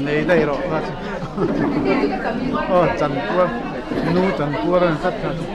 Nei daih rawh kha chu aw chanpuar nu chanpuar a ni tlat kha chu.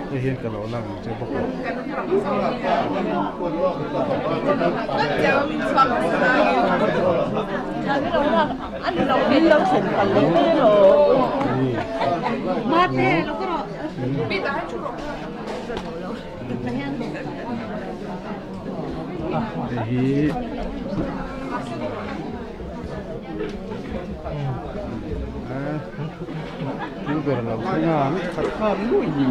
Hei hian ka lo lang ang che bawk a. Hei hi a thil ber lo thleng a ni khat khat luih ni.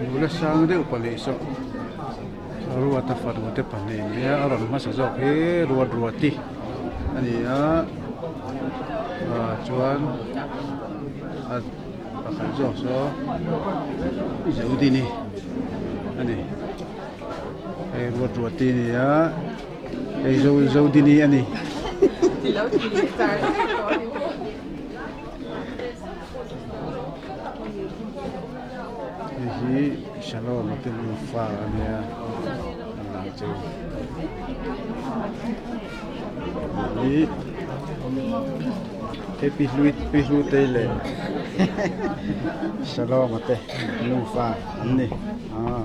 Nula sang deuh pahnih saw ruata fanu te pahnih nia a rawn hmasa zawk hi ruat ruati a ni a ah chuan a pakhat zawk saw Zodini a ni hei ruat ruati a ni a hei Zodini a ni. Hei hi Shalom a te nufa a nia a lang chu hi hei pi hlui pi hlu te leh Shalom a te nufa an ni ah.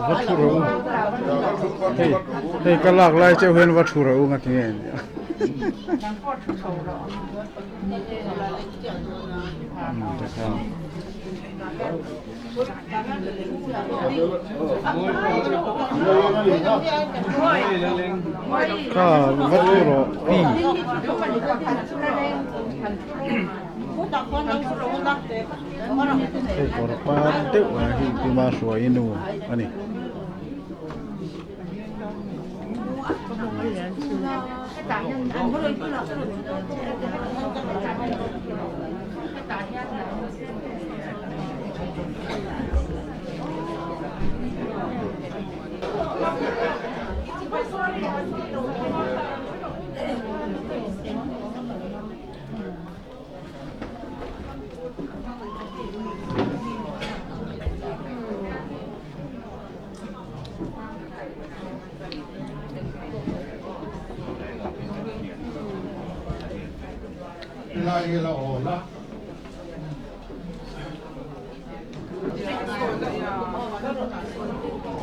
Va thu rawh u hei hei ka lak lai chauh hian va thu rawh u nga ti nge nia Kha va thu rawh pi. Hei kawr par deuh ah hi Puma hruai nu a ni.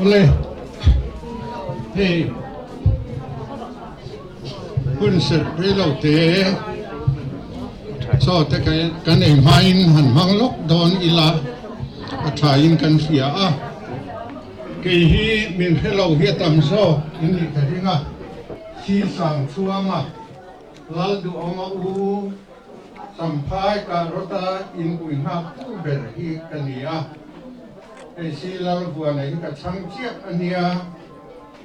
Awle hei Hun serh rei lo te chaw te kan ei hmain han hmang lawk dawn ila a thain kan hria a. Kei hi min hre lo hi a tam zawk in nih ka ring a, Thi sang chhuanga Lalduhawma u Champhai Kahrawta inpui nghak tu ber hi ka ni a. Hei si Lalvuana hi ka chhang chiah a nia.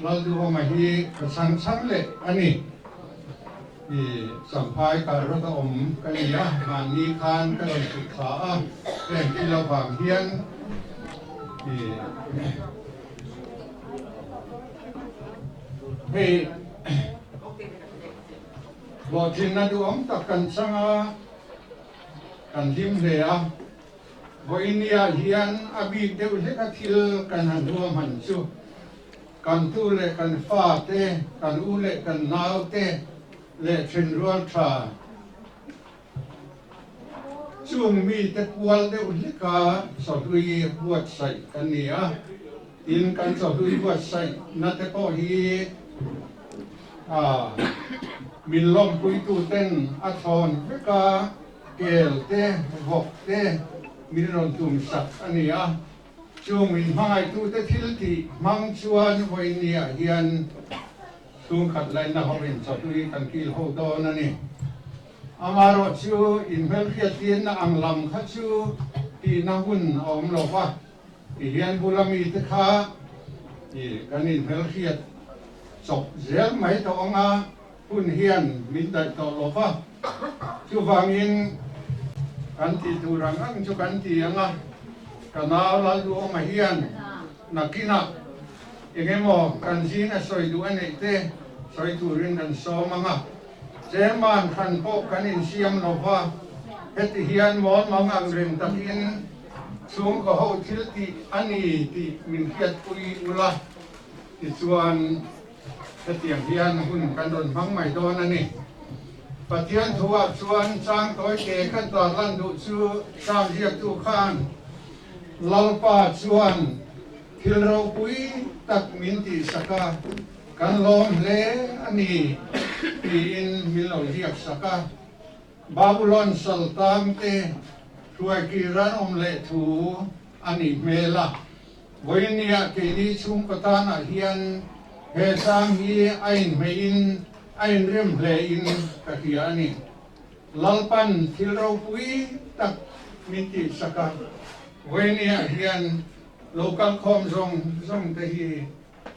Lalduhawma hi ka chhang chhang leh a ni. I Champhai kar rawt a awm ka ni a, mahni khan ka rawn chhuk thla a, heng thil avang hian i hei hlawhtlinna duhawm tak kan chang a, kan hlim hle a. Vawinia hian a bik deuh hlek a thil kan han ruahman chu kan tu leh kan fa te, kan u leh kan nau te leh thenrual tha chung mi te kual deuh hlek a chawhlui buatsaih kan ni a. Tin, kan chawhlui buatsaih na te pawh hi min lawmpuitu ten a thawn vek a. Kel te, vawk te min rawn tum sak a ni a, chung min hmangaihtute thil tih hmang chuan vawinia hian chhungkhat laina hovin chawhlui kan kil ho dawn a ni. Amaherawh chu inhmelhriattirna ang lam kha chu tihna hun a awm lo va, tihian bula mite kha kan inhmelhriat chawp zel mai tawh ang a, Hun hian min daih tawh lo va, chuvangin kan tih tur ang ang chu kan ti ang a, ka nau Lalduhawma hian nakinah eng emaw kan zing a sawi duh a neih te sawi turin kan sawm ang a, chairman hran pawh kan insiam lo va, heti hian mawlmang ang reng takin chhungkaw ho thil tih a ni tih min hriatpui ula, tichuan. Hetiang hian hun kan rawn hmang mai dawn a ni. Pathian thuah chuan chang tawite kan tarlan duh chu Sam ziaktu khan Lalpa chuan thil ropui tak min tihsak a, kan lawm hle a ni tiin min lo ziaksak a. Babulon saltangte hruaikir an awm leh thu a nih hmel a. Vawinia keini chhungkaw tanah hian he chang hi a inhmeihin a inrem hlein ka hria a ni. Lalpan thil ropui tak min tihsak a, vawinia hian lo kalkhawm zawng zawng te hi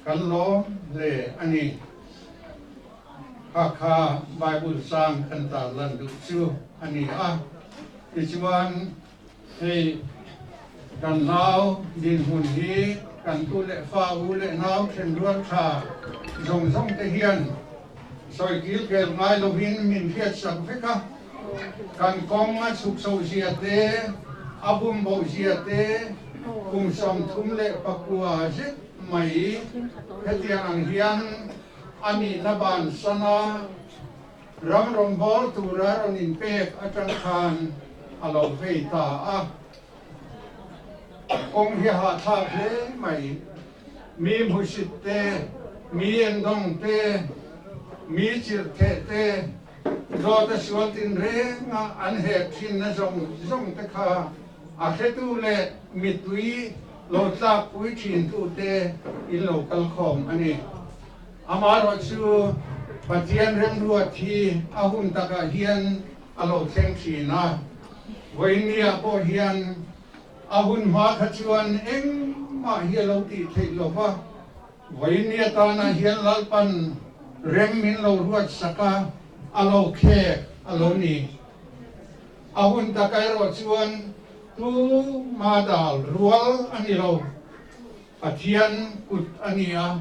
kan lawm hle a ni. Kha kha Bible chang kan tarlan duh chu a ni a, tichuan Hei kan nau dinhmun hi kan tu leh fa u leh nau thenrual tha zawng zawng te hian sawi kil kel ngai lovin min hriatsak vek a, kan kawng a chhuk chho zia te, a bum bo zia te, kum 34 zet mai hetiang ang hian a nihna bansan a. Ram rawngbâwl tura rawn inpek aṭang khan a lo vei ta a, kawng hi a hahthlak hle mai. Mi hmuhsit te, mi endawng te, mi chirhtheh te, zawta sual tinrenga an hek ṭhinna zawng zawng te kha a hretu leh mittui lo tlakpui ṭhintute in lo kal khawm a ni. Amaherawh chu Pathian remruat hi a hun takah hian a lo thleng thin a, vawinia pawh hian a hun hma kha chuan engmah hi a lo tih theih lo va, vawinia tana hian Lalpan rem min lo ruat sak a, a lo khek a lo ni. A hun tak erawh chuan tuma dal rual a ni lo. Pathian kut a ni a,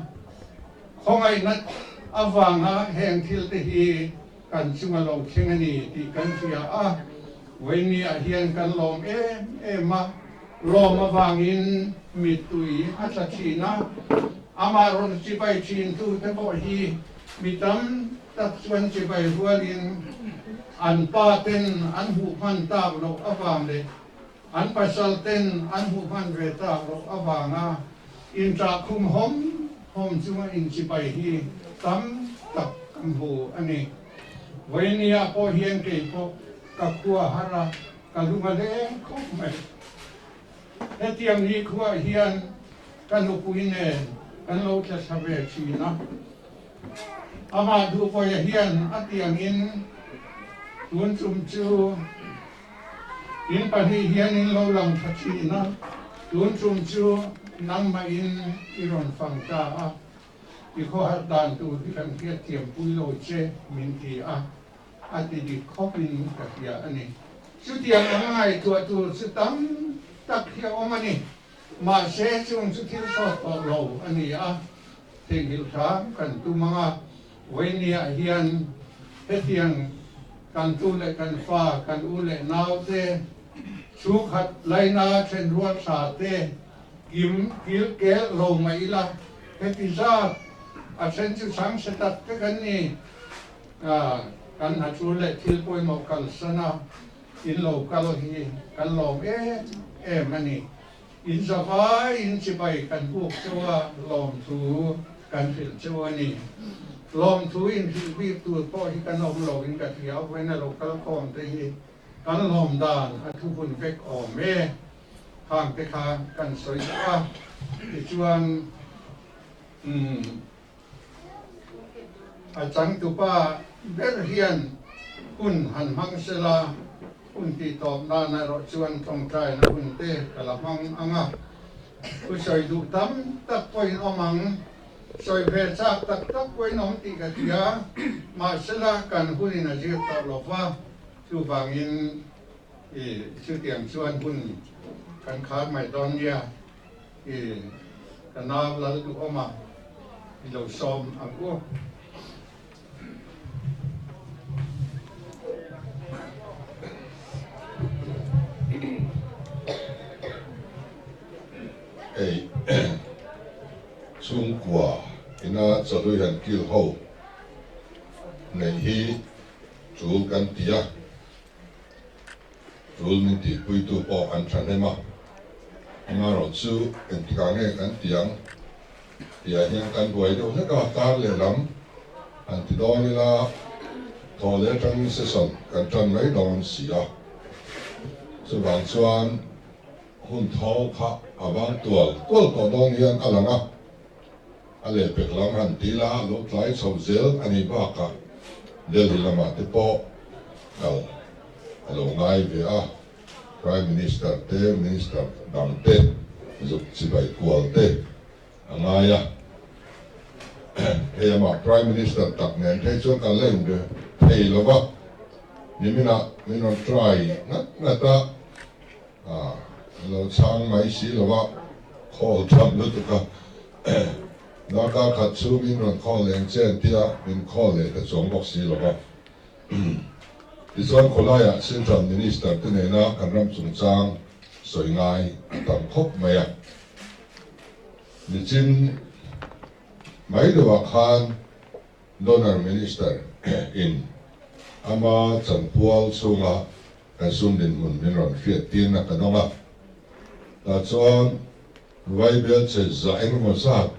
khawngaihna avanga heng thil te hi kan chunga lo thleng a ni tih kan hria a, vawinia hian kan lawm em em a, lawm avangin mittui a tla thin a, amah rawn chibai thin tu te pawh hi mi tam tak chuan chibai rualin an pa ten an hmuh hman tak loh avang leh An pasal ten an hmuh hman ve tak loh avanga inṭah khum hawm hawm chunga inchipai hi tam tak kan hmu a ni. Vawinia pawh hian kei pawh ka khua har a, ka lung a leng khawp mai. Hetiang ni khuah hian ka nupui nen kan lo tla thla ve thin a. Amah duhpawia hian a tiangin tun tum chu in pahnih hian in lo lang tha thin a, tun tum chu nangmahin i rawn fang ta a, i khawharh dan tur hi kan hriatthiampui lo che min ti a. A ti dik khawpin ka hria a ni. Chutiang ang ngaihtuah tur chu tam tak hi a awm a ni. Mahse, chung chu thil sawt tawh lo a ni a, theihnghilh hram kan tum ang a. Vawinia hian hetiang kan tu leh kan fa, kan u leh nau te, chhungkhat laina thenrual tha te kim kil kel lo mai ila, heti zat a then chu chhang hre tak te kan ni. Kan hna tul leh thil pawimawh kalsan a in lo kal hi kan lawm em em a ni. In zavai in chibai kan buk cheu a, lawmthu kan hrilh cheu a ni. Lawmthu in hrilh bik tur pawh hi kan awm lo in ka hria, vawiin a lo kal khawm te hi kan lawm dan a thu hun vek awm e. Khang te kha kan sawi duh a, tichuan umm. A changtupa ber hian hun han hmang sela, hun tihtawp nan erawh chuan tawngtaina hun te ka la hmang ang a. Thu sawi duh tam tak pawhin awm ang, sawi ve chak tak tak pawhin awm tih ka hria, mahsela kan hunin a zir tawh lo va, chuvangin i chutiang chuan hun kan khar mai dawn nia. I ka nau lal duhawma i lo sawm ang u. Hei chhungkua ina chawhlui han kil ho neih hi tul kan ti a. Tul min tihpuitu pawh an thahnem a, amaherawh chu engtikah nge kan ti ang tihah hian kan buai deuh hlek a, kar lehlam han ti dawn ila thaw leh atangin session kan tan mai dawn si a, chuvang chuan hun tho kha a vang tual tual tawh dawn hian a lang a, a lehpek lam han ti ila lo tlai chho zel a nih bakah Delhi lamah te pawh kal a lo ngai ve a, Prime Minister te, Minister dang te zuk chibai kual te a ngai a. Hei amah Prime Minister tak nen phei chuan kan la inbe thei lo va, niminah min rawn try ngat ngat a, a lo chhang mai si lo va, call tham lutuk a, darkar khat chu min rawn call eng che an tia, min call leh ta chuang bawk si lo va. Tichuan khawlaiah Central Minister te nena kan ram chungchang sawi ngai a tam khawp mai a. Nichin mai deuhah khan Donor Minister in ama chanpual chhunga kan sum dinhmun min rawn hriat tirna ka dawng a. Tah chuan Vaibel che za engemaw zat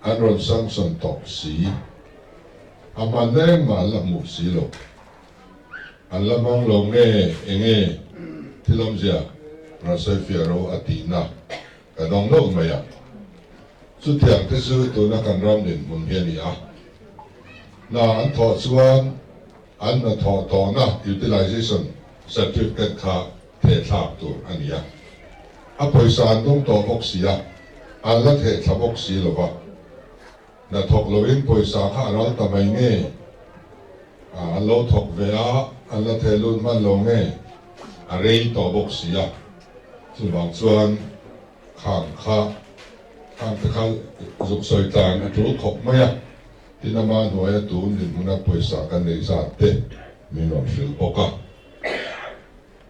an rawn sanction tawh si, a hman engmah an la hmuh si lo. An la hmang lo nge enge thil awmzia rawn sawi fiah ro a tihna ka dawng lo mai a. Chutiang te chu tuna kan ram dinhmun hi a ni a. Hna an thawh chuan an hnathawh tawhna utilization certificate kha thehthlak tur a ni a. A pawisa an dawng tawh bawk si a, an la thehthla bawk si lo va. Hnathawk loin pawisa kha a ral ta mai nge? An lo thawk ve a, an la theh lut hman lo nge? A rei tawh bawk si a. Chuvang chuan khang kha khang te kha zuk sawi tlan a tul khawp mai a. Tin ama hnuaia tun dinhmuna pawisa kan neih zat te min rawn hrilh bawk a.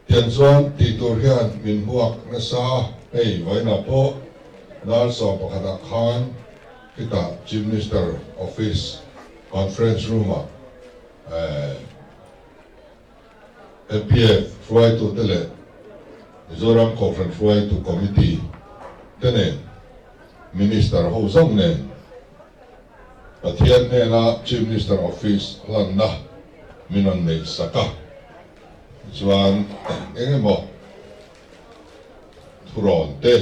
Tiang chuan tih tur hian min hmuak nasa a, hei vawiinah pawh dar 11 ah khan khitah Chief Minister Office Conference Room ah MPF hruaitute leh Mizoram Kohhran hruaitu Committee te nen Minister ho zawng nen. Pathian hnena Chief Minister Office hlanna min rawn neih sak a, tichuan eng emaw thurawn te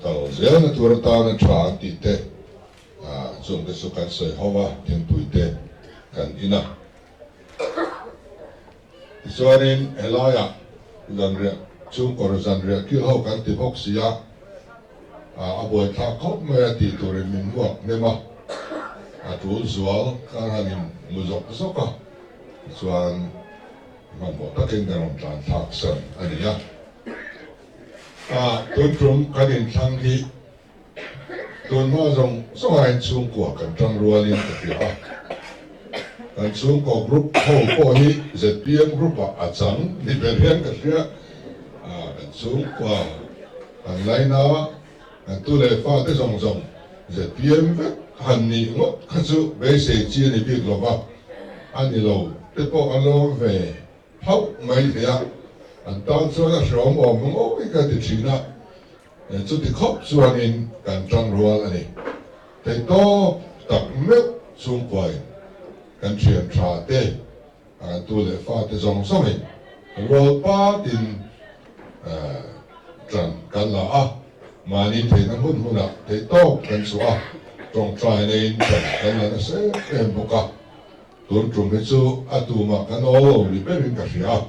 kal zelna tur atana tha an tih te chungte chu kan sawi ho a, thingpui te kan in a. Tichuanin helaiah zanriah chhungkawr zanriah kil ho kan ti bawk si a, a buaithlak khawp mai a tih turin min hmuak hnem a, a tul zual kan han in hmu zawk zawk a, tichuan hmanhmawh takin kan rawn tlan thlak san a ni a. Tun tum kan inthlang hi Tun hma zawng zawngah hian chhungkua kan tang rualin ka hria a, kan chhungkaw group ho pawh hi zpm group ah a chang ni ber hian ka hria a, kan chhungkua kan laina kan tu leh fa te zawng zawng zpm vek han nih ngawt kha chu beisei chi a ni bik lova, a ni lo te pawh an lo awm ve hauh mai thei a, an tan chuan a hreawm awm ngawih ka ti thin a. Chuti khawp chuanin kan tang rual a ni. Theihtawp tak meuh chhungkuain kan thian tha te, kan tu leh fa te zawng zawngin rual patin tan kan la a, mahni theihna hmun hmunah theihtawp kan chhuah a, tawngtai neiin tan kan la nasa em em bawk a. Tun tum hi chu a tumah kan awl lo ni berin ka hria a,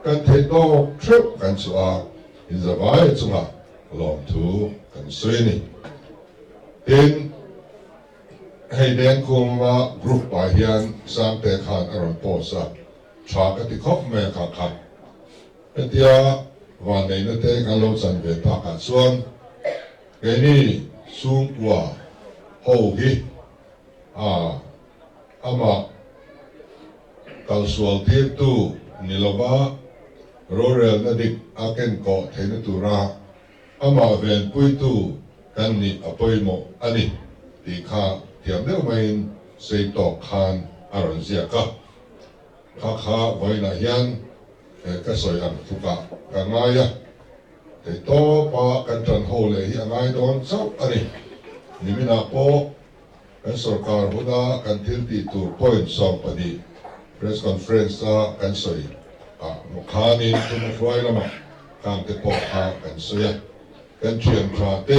kan theihtawp theuh kan chhuah a, Inzavai chungah lawmthu kan sawi a ni. Tin, hei Dengkhuma group ah hian Sangte khan a rawn post a, tha ka ti khawp mai a kha kha. Hetia vanneihna te kan lo chan ve takah chuan keini chhungkua ho hi a amah kalsual tirtu ni lova rorelna dik a ken kawh theihna tura amah venpuitu kan nih a pawimawh a ni tih kha thiam deuh maiin sei tawk khan a rawn ziak a. Kha kha vawiinah hian ka sawi ang tlukah ka ngai a, theihtawpa kan ṭan ho leh hi a ngai dawn chauh a ni. Niminah pawh Kan sorkar huna kan thil tih tur point 12 press conference a kan sawi ah khanin thuma hruai lamah khang te pawh kha kan sawi a. Kan thian tha te,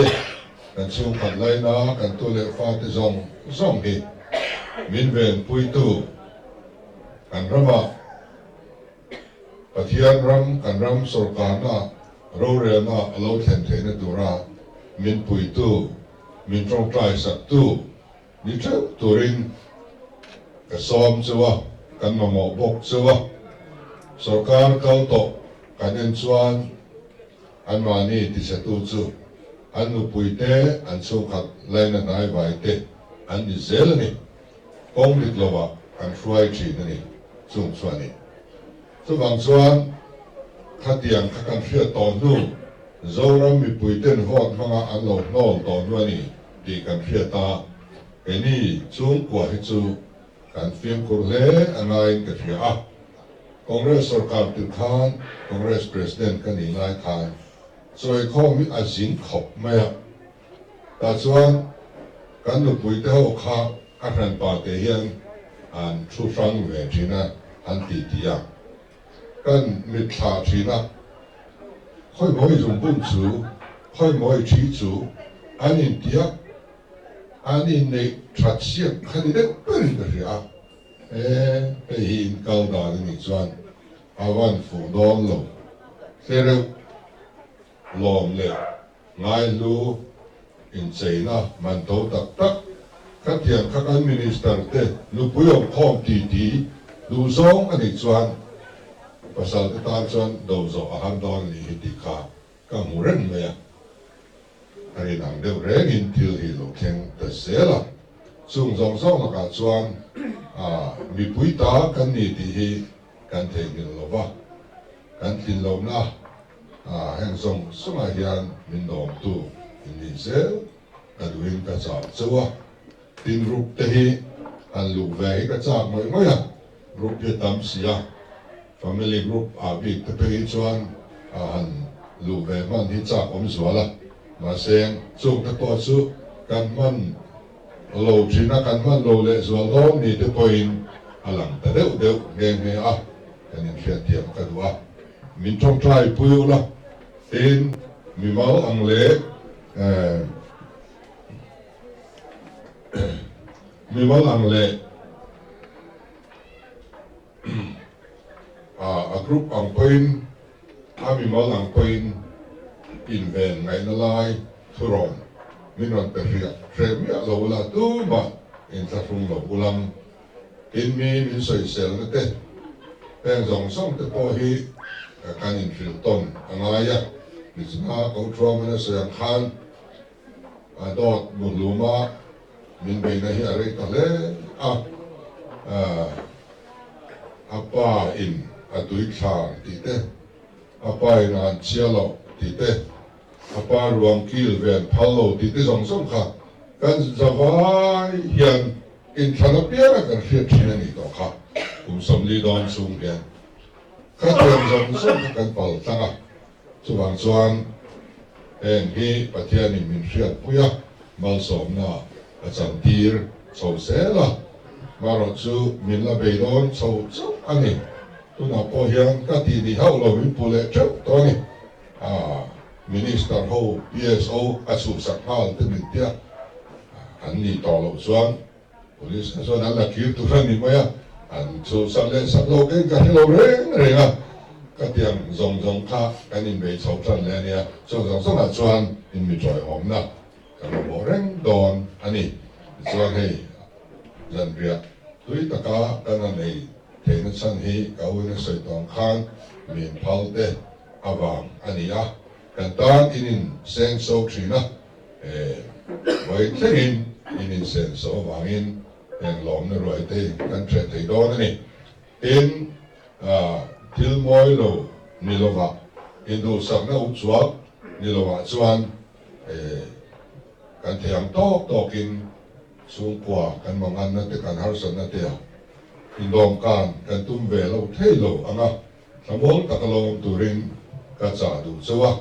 kan chhungkhat laina kan tu leh fa te zawng zawng hi min venpuitu kan ramah Pathian ram kan ram sorkarna rorelna a lo thlen theihna tura min puitu Min tawngtai saktu ni theuh turin ka sawm cheu a, kan mamawh bawk cheu a. Sorkar kal tawh kan en chuan anmahni tichhetu chu an nupuite, an chhungkhat laina hnaivai te an ni zel a ni. Kawng dik lovah an hruai thin a ni chung chu a ni. Chuvang chuan khatiang kha kan hriat tawh hnu Zoram mipuiten vote hmanga an lo hnawl tawh hnu a ni tih kan hriat a, keini chhungkua hi chu kan fimkhur hle a ngaiin ka hria a. Congress sorkar tirh khan Congress President ka nih lai khan chawikhawm hi a zing khawp mai a, tah chuan kan nupuite ho kha a hranpa te hian an thu hrang ve thin a, an ti ti a. Kan mitthla thin a, khawimawi zungbun chu, khawimawi thi chu an intiak, an inneih that siak kha ni deuh berin ka hria a, e, hei hi in kal dan a nih chuan a van fuh dawn lo hle reuh lawm leh Ngaihlu incheina man to tak tak khatiang kha kan Minister te nupui awmkhawm titi duh zawng a nih chuan pasal te tan chuan do zawh a har dawn a nih hi tih kha ka hmu reng mai a. A rinang deuh rengin thil hi lo thleng ta zel a, chung zawng zawng lakah chuan mipui ta kan ni tih hi kan theihnghilh lo va, kan tlin lohna A heng zawng zawngah hian min dawmtu in nih zel ka duhin ka chak chauh a, tin group te hi han luh ve hi ka chak ngawih ngawih a, group hi a tam si a, family group ah bik te phei hi chuan a han luh ve hman hi chak awm zual a, mahse chung te pawh chu kan hman. lo thin a, kan hman lo leh zual dawn ni te pawhin a lang ta deuh deuh nghe nghe a, kan inhriatthiam ka duh a, min tawngtai pui ula, tin mimal ang leh mimal ang leh a group ang pawhin a mimal ang pawhin inven ngaihna lai thurawn min rawn pe hriat hreh miah lo ula tumah inthlahrung lo ulang. Tin mi min sawiselna te heng zawng zawng te pawh hi kan inhrilh tawn a ngai a, nichina Kothuamana sawi ang khan a dawt muhluma min beihna hi a rei ta hle a, a pa in a tui thlar tih te, a pa in a han chhia loh tih te, a pa ruang kil ven phal lo tih te zawng zawng kha kan zavai hian Inthlan apianga kan hriat thin a nih tawh kha, kum 40 dawn chhung hian kha thiam zawng zawng kha kan pal tlang a, chuvang chuan heng hi Pathianin min hriatpui a, malsawmna a chantir chho zel a, marawh chu min la bei dawn chho chauh a ni. Tunah pawh hian ka tih ni hauh lo min pu leh teuh tawh a ni. Minister ho PSO a chhuhsak nghal te min tia an nih tawh loh chuan Police kha chuan an la kir tur a ni mai a, an chhuhsak leh sak lo keng ka hre lo reng reng a, ka tiang zawng zawng kha kan inbei chho tan leh a nia, chung zawng zawngah chuan in mi tawihawmna ka mamawh reng dawn a ni. Tichuan hei zanriah tui taka kan han ei theihna chhan hi ka uina sawi tawng khan min phal te avang a ni a, kan tan in in seng so thin a, vawi thlengin in in sen so avangin heng lawmna ruai te kan hreh thei dawn a ni. Tin, thil mawi lo ni lovah, induhsakna up chhuak ni lovah chuan kan thei ang tawk tawkin chhungkua kan manganna te kan harsatna te ah indawmkan kan tum ve lo thei lo ang a. Thlamuang taka lo awm turin ka chah duh chauh a,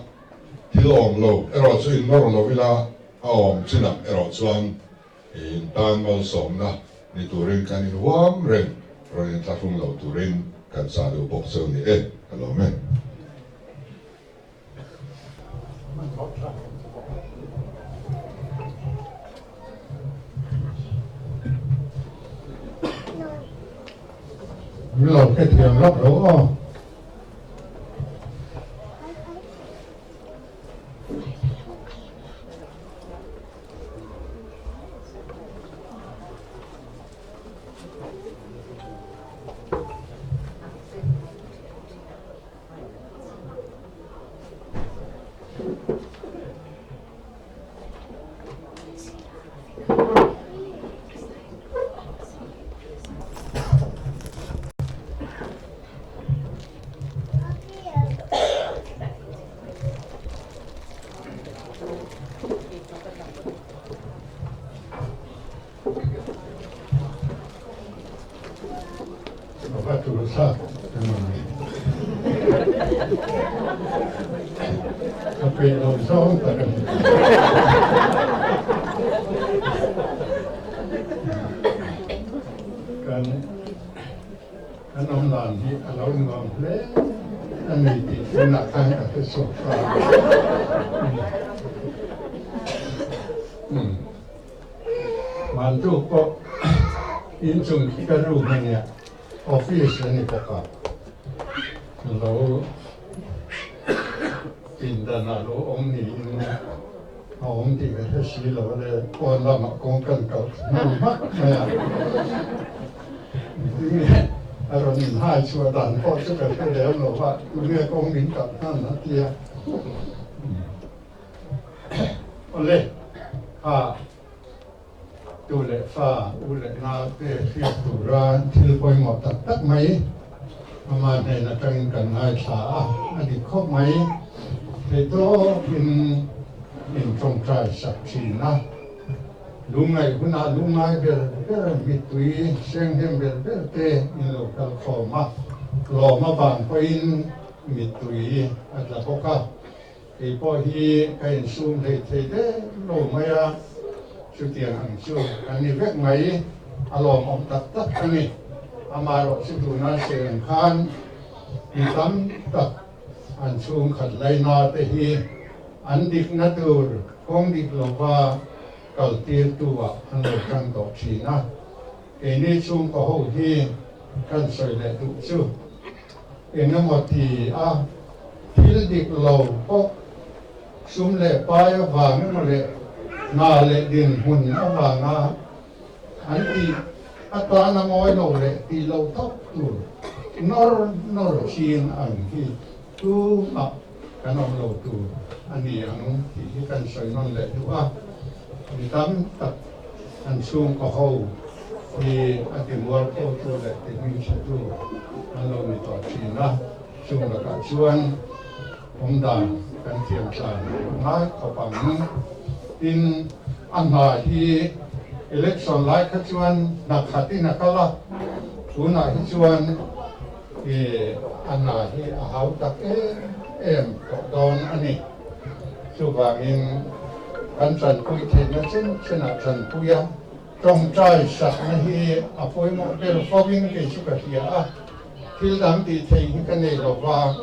thil awm lo erawh chu innawr lo ila, a awm chinah erawh chuan intan malsawmna ni turin kan inhuam reng, rawn inthlahrung lo turin kan chah duh bawk chauh ni e, ka lawm e. Min lo hrethiam lawk lo aw. Va tur thlak ka peih lo zawng tak a ni. Kan kan awm dan hi a lo nuam hle a ni tih tunah khan ka hre chhuak ta. Mantuk pawh inchung khi ka room a nia, office a ni bawk a, lo pindanah lo awm niin a awm tih ka hre si lo le, pawn lamah kawng kan kal hman hmak mai a, tunge a rawn inhai chhuah dan pawh chu ka hre lem lo va, tunge kawng min kalh hman a tia. Awle, kha tu leh fa, u leh nau te hriat tura thil pawimawh tak tak mai ama hnen atangin kan ngaithla a, a dik khawp mai. Theihtawpin min tawngtai sak thin a, lungngaih hunah lungngai ber ber, mittui senghnem ber ber te in lo kal khawm a, lawm avang pawhin mittui a tla bawk a. Kei pawh hi ka insum hlei thei deuh lo mai a, Chutiang ang chu kan ni vek mai, a lawmawm tak tak a ni. Amaherawhchu tuna sawi ang khan mi tam tak an chhungkhat laina te hi an dikna tur kawng dik lova kal tirtu ah an lo tan tawh thin a. Keini chhungkaw ho hi kan sawi leh duh chu engemaw ti a thil dik lo pawh sum leh pai avang emaw leh hna leh dinhmun avanga an tih atana ngawi lo leh tih lo tawp tur nawr nawr thin ang hi tumah kan awm lo tur a ni ang tih hi kan sawi nawn leh duh a, mi tam tak an chhungkaw ho hi a ti mualphotu leh ti hmingchhetu an lo ni tawh thin a, chung lakah chuan awmdan kan thiam tlan ngai khawp ang. Tin, a hna hi election lai kha chuan hna khatin a kal a, tunah hi chuan I a hna hi a hau tak em em tawh dawn a ni. Chuvangin kan tanpui theihna chen chenah tanpui a, tawngtai sakna hi a pawimawh ber fovin kei chu ka hria a, thil dang tih theih hi ka nei lo va,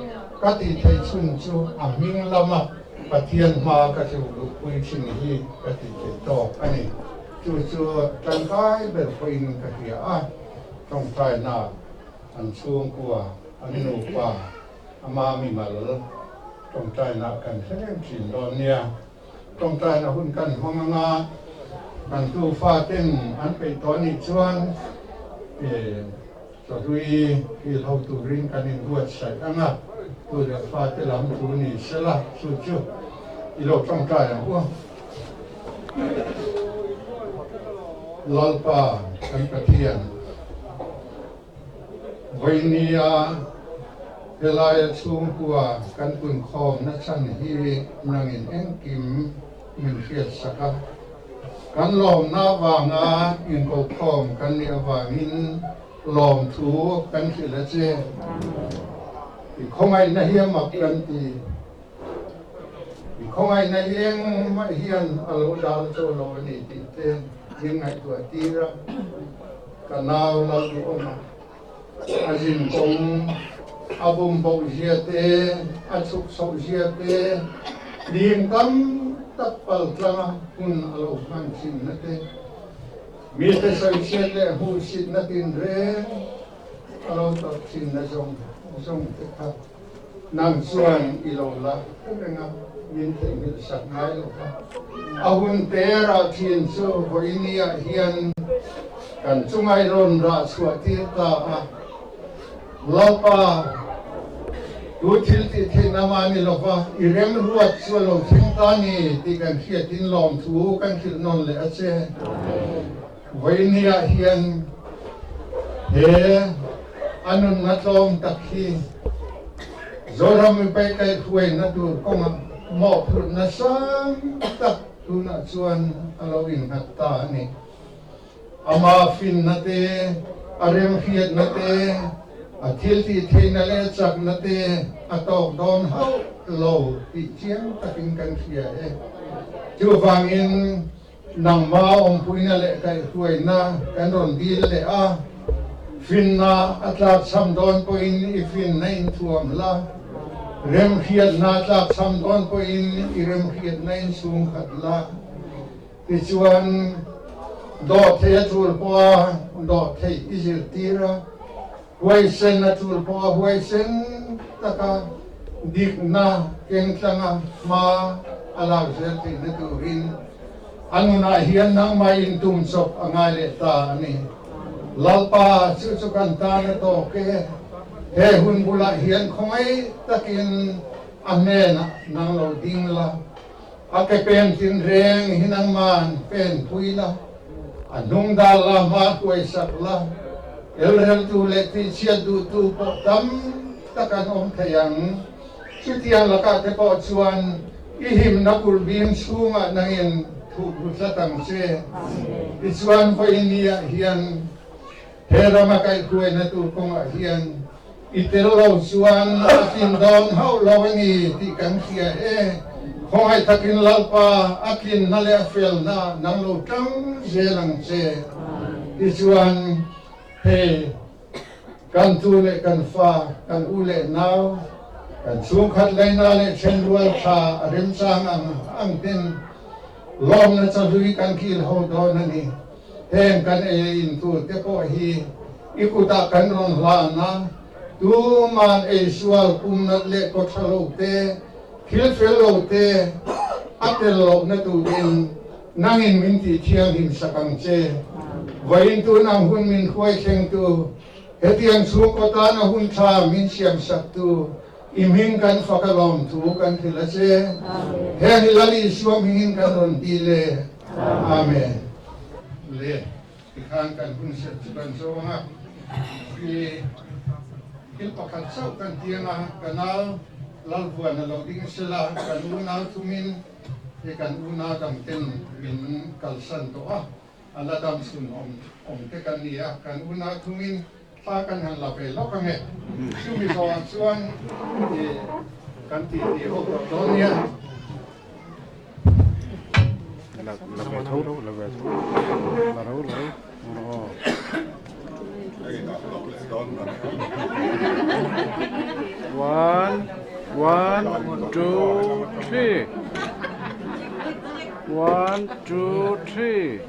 ka tih theih chhun chu a hming lama Pathian hma ka tluk luhpui thin hi ka tih theih tawk a ni. Chu chu tangkai ber pawhin ka hria a, tawngtaina An chhungkua, an nupa, ama mimal tawngtaina kan hre reng thin dawn nia. Tawngtaina hun kan hmang anga kan tufa ten an peih tawh anih chuan chahlui fil ho turin kan inbuatsaih anga tu leh fate lam thu ni sela chu chu i lo tawngtai ang u. Lalpa kan Pathian. Vawinia helaia chhungkua kan punkhawmna chhan hi nangin engkim min hriatsak a, kan lawmna avanga inkokhawm kan nih avangin lawmthu kan hrilh a che. I khawngaihna hi a mak kan ti. I khawngaihna hi engmah hian a lo dal chaw lo a ni tih te min ngaihtuah tir a, ka nau lo duhawm a, a zin kawng a bum boh zia te, a chhuk chhoh zia te, lim tam tak pal tlanga hun a lo hman thinna te, mite sawichhiat leh hmuhsitna tinreng a lo tawrh thinna zawng zawng te kha. Nang chuan i lo la reng a, min theihnghilh sak ngai lo va. A hun te rah thin chu vawinia hian kan chungai rawn rah chhuah tir ta a. Lalpa, tu thil tih theihna mah ni lo va, i remruat chu a lo thleng ta ni tih kan hriatin lawmthu kan hrilh nawn leh a che. Vawinia hian he a nunna tlawm tak hi Zoram mipui kaihhruaina tur kawngah mawhphurhna sang tak tunah chuan a lo innghat ta a ni. Ama finna te, a remhriatna te, a thiltih theihna leh chakna te a tawk dawn hauh lo tih chiang takin kan hria e. Chuvangin Nangma awmpuina leh kaihhruaina kan rawn dil leh a, finna a tlakchham dawn pawhin i finna inthuam la, remhriatna a tlakchham dawn pawhin i remhriatna inchhungkhat la. Tichuan, dawhthei a tul pawha dawhtheih i zirtir a, huaisen a tul pawha huaisen taka dikna kengtlanga hma a lak zel theihna turin a nunah hian nangmah intum chawp a ngai leh ta a ni. Lalpa, chu chu kan tan a tawk e. He hun bulah hian khawngaih takin a hnenah nang lo ding la. A ke pen tin reng hi nangman pen pui la, a hnung dal la, hma hruai sak la, elreltu leh tihchhiat duhtu pawh tam tak an awm thei ang. Chutiang lakah te pawh chuan i himna kulh bing chhungah nangin thup ru tlat ang che. Tichuan vawinia hian He rama kaihhruaina tur kawngah hian i tel lo chuan a tlin dawn hauh lo a ni tih kan hria e. Khawngaih takin Lalpa a tlinna leh a felna nang lo tang zel ang che. Tichuan, hei kan tu leh kan fa, kan u leh nau, kan chhungkhat laina leh thenrual tha a remchang ang ang ten lawmna chahlui kan kil ho dawn a ni. Heng kan ei a in tur te pawh hi i kutah kan rawn hlan a, tuman ei sual pumnat leh kawtha lo te, Thil fel lo te a tel lohna turin nangin min tih thianghlim sak ang che. Vawiin tun ang hun min hruai thlengtu, hetiang chhungkaw tana hun tha min siam saktu i hming kan fak a lawm thu kan hrilh a che. Heng hi Lal Isua hmingin kan rawn ti le. Amen. Le, tikhan kan hun set chu kan zo ang a, i thil pakhat chauh kan tiang a, ka nau Lalvuan a lo ding sela, kan unau thungin hi kan unau dangten min kalsan tawh a, a la dam chhun awm awm te kan ni a, kan unau thungin thla kan han la ve lawk ange. Chumi zawhah chuan i kan tih tih ho tawh dawn nia. La la ve tho tho la ve tho la ro la ro aw. One one two three one two three.